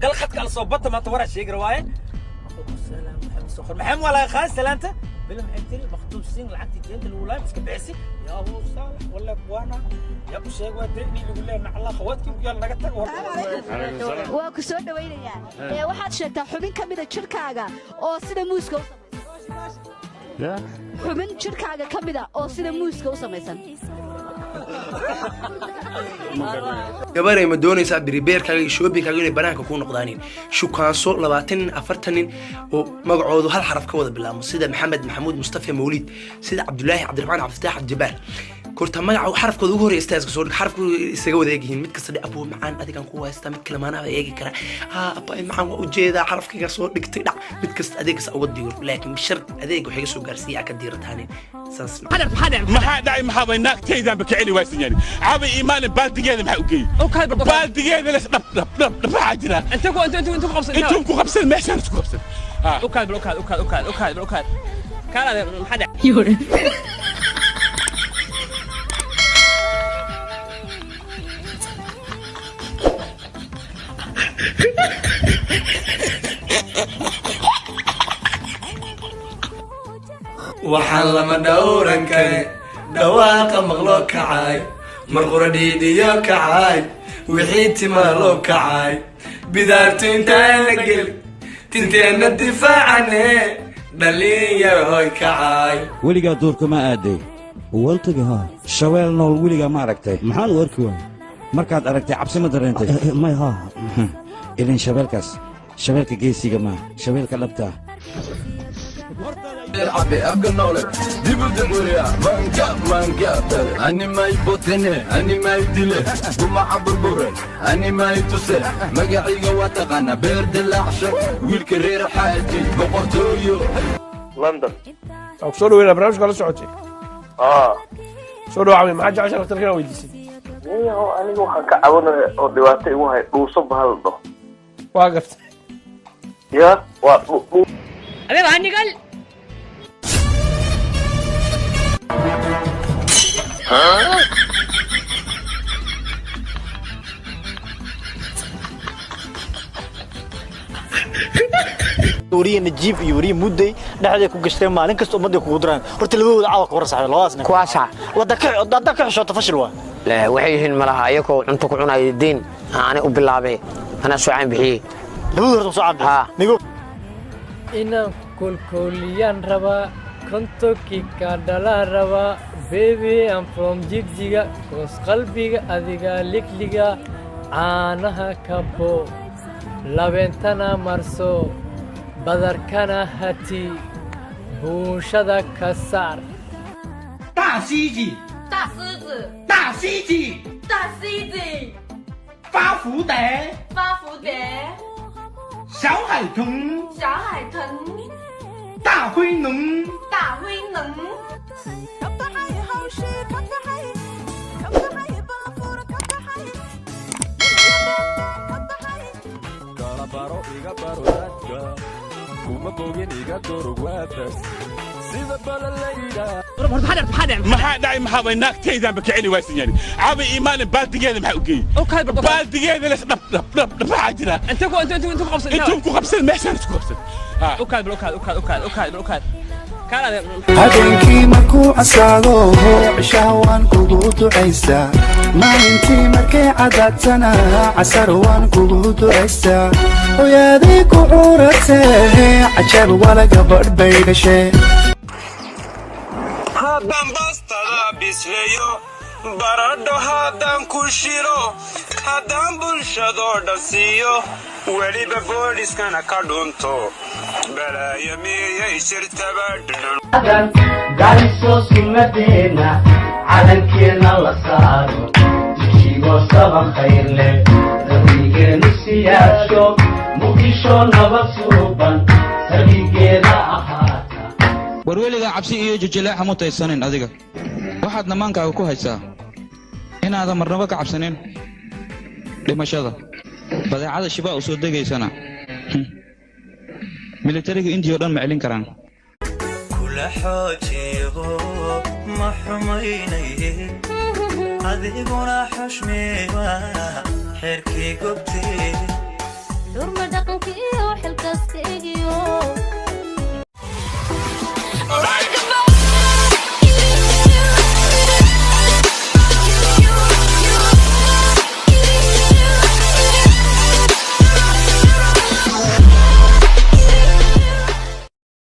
gal khadka ala soo bata maanta waraa sheegi rawaaye. Maxamed walaa khaas salaanta bilam maxay tiri makhtuub siin lacagtii deenta lagu laayay iska bixisi yaa Abu Saalax wala bwana yaa u sheeg waa deeni lagu leeyahay macalla khawaadkii ku yaal naga tag. Waa ku soo dhawaynayaa. Ee waxaad sheegtaa xubin ka mida jirkaaga oo sida muuska u samaysan. Xubin jirkaaga ka mida oo sida muuska u samaysan. Gabaray, ma doonaysaa biribeerkaaga iyo shoobingkaaga inay banaanka kuu noqdaanin? Shukaanso 20 nin, 40 nin oo magacoodu hal xaraf ka wada bilaabmo, sida Maxamed, Maxamuud, Mustafa, Mawliid, sida Cabdulaahi, Cabdiraxmaan, Cabdifataax, Cabdijabaar. Korta magaca xarafkooda ugu horreeya istaaska soo dhig. Xarafkooda isaga wada eegyihiin. Mid kasta dhe abuu macaan adigan ku haystaa, mid kale maanaaba eegi kara. Haa abaa macaan, waa ujeedaa xarafkayga soo dhigtay. Dhac mid kasta adeegasa uga diiro, laakiin bishard adeeg waxay ga soo gaarsiiya aa ka diirataanin saas. Maxaa dhacay? Maxaa bay naagtaydan ba kicili waysan yani caabi iimaalin baaldigeeda maxaa u geeyey baaldigeeda les dhab dhab dhab dhab maxaa jira? Inta ku qabsan. Intuu ku qabsan meeshaan isku qabsan. Ukaad bal, ukaad, ukaad, ukaad, ukaad bal, ukaad kaalaade maxaa dhacay? Waxaan lama dhowran kare dhawaaqa maqlo kacay marqura dhiidhiyo kacay wixii timaa loo kacay bidaartu intaana gel tinteenna difaacane dhalinyaro hoy kacay. Weligaa duurka ma aaday? Waltagi haa. Shabeel nool weligaa ma aragtay? Maxaan u arki waayay? Markaad aragtay cabsi ma dareentay? May haa. Ilan shabeelkaas shabeelka geesiga maa, shabeelka dhabta ah. Animay botene animay dile gumaca burbure animay tuse magaciga waa taqaana beer dilaacsho wiilka reer xaaji boqortooyo. London. Waan ku soo dhaweynaa barnaamijka la socotay. Aa. Soo dhawaacmay, maxaa jecesha dhakhtarka inaad weydiisid? Niyahow, aniga waxaan ka cabanaya oo dhibaato igu hay dhuuso bahal dhaho. Waa gartay. Ya waa dhu अबे बाहर निकल। Wariye Najiib iyo wariye Mudday dhexday ku gashteen maalin kasta ummadday kugu diraan. Horta labadooda caawa ka war saxday labadaas nin kuwaasa wadda ka hadda ka xishooto fashil waa. Waxay yihiin malaha ayagoo cunto ku cunaya diin ani u bilaabay, anaa soo caan bixiyey. Labadooda horta soo caan bixiyey. Inaan kolkoliyaan rabaa, kontokii ka dhalaan rabaa. Baby, I'm from Jigjiga, koos qalbiga adiga ligliga caanaha kabo labeentana marso badarkana hati buunshada ka saar. 大狮子，大狮子，大狮子，大狮子，发福德，发福德，小海豚，小海豚，大灰龙，大灰龙。 Kala baro iga baro dadka kuma bogin iga durugwaadas sida balalayda. Maxaa dhacay? Maxaa bay naagtaydan ba kicili waysan yani caabi iimaalin baaldigeeda maxaa u geeyey baaldigeeda les dhab dhab dhab dhab maxaa jira? Inta ku qabsan. Intuu ku qabsan meeshaan isku qabsan. Ukaad bal, ukaad, ukaad, ukaad, ukaad bal, ukaad kaalaade. Habeenkii markuu casaado cishaha waan kugu ducaystaa, maalintii markay cadaadtana casar waan kugu ducaystaa. Hooyaaday ku curatee cajab wala gabadh bay dhashee. Haddaan baastada bisleeyo, baradho haddaan ku shiro, haddaan bulshadoo dhan siiyo, weliba booliskana ka dhunto, balaayo miyay jirtaba? Garisoo sunnadeena calankeena la saaro, jijigoo saban khayr leh rabigeenu siyaasho, Muqdisho nabad suuban saligeeda ahaata. War weligaa cabsi iyo jijileexa mutaysanin adiga. Waxaad namaankaaga ku haysaa inaadan marnaba ka cabsanin dhimashada badeecada shibaa u soo degaysana. Militariga Indiya oo dhan ma celin karaan. Kula xoojiyo ma xumaynaye, adiguna xushmeeya xerkii gobtee. Xurma dhaqanka iyo xilkaaska egiyo.